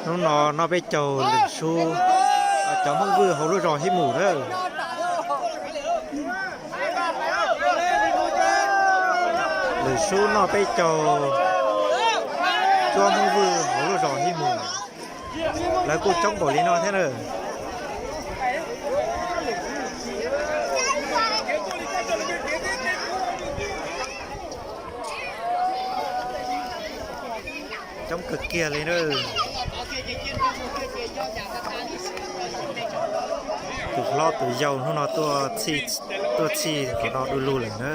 Hnub no noj peb caug Lwm Sub, cov Hmoob Vwj hauv lub zos Hib Mus na. Lwm Sub noj peb caug cuab Hmoob Vwj hauv lub zos Hib Mus. Lawv kuj coob npaum li no thiab na. Coob kawg kiag li na. Tus hlob tus yau hnub no tuaj txhij qhov no du lug lawm na.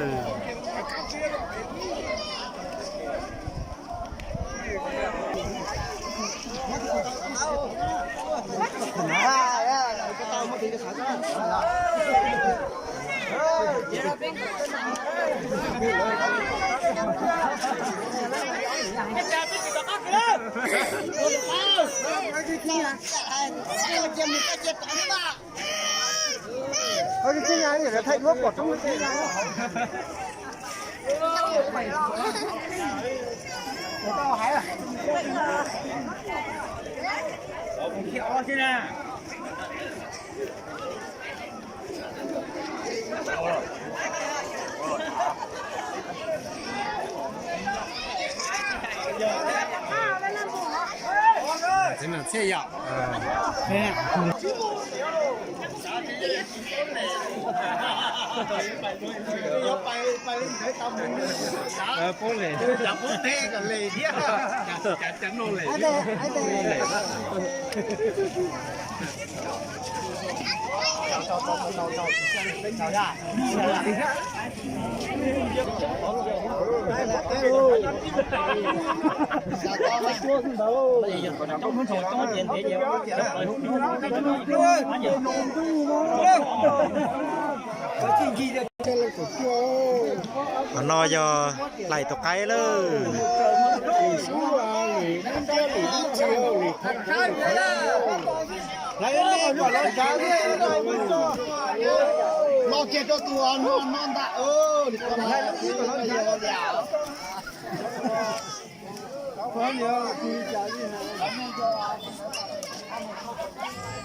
Qhov no yog hlais tus qaib lawm.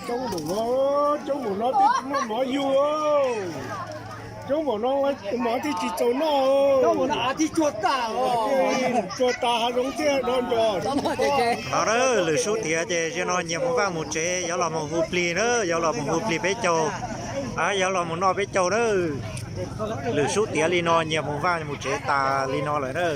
Coob npaum no, coob npaum no twb muaj mov yug. Coob npaum no mov twb tsis txaus noj. Tsuag tas hav zoov thiab no nco. No na, Lwm Sub tiav ces zaum no nyias mus vaj mus tsev, yuav los mus hu plig na, yuav los mus hu plig peb caug, yuav los mus noj peb caug na. Lwm Sub tiav li no nyias mus vaj mus tsev tas li no lawm na.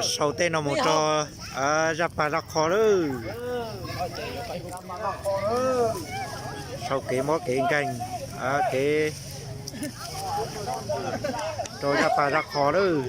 Sau tej no mus rau zaj pag zaj qho lawm. Sau kev mob kev nkeeg, kev rau zaj pag zaj qho lawm.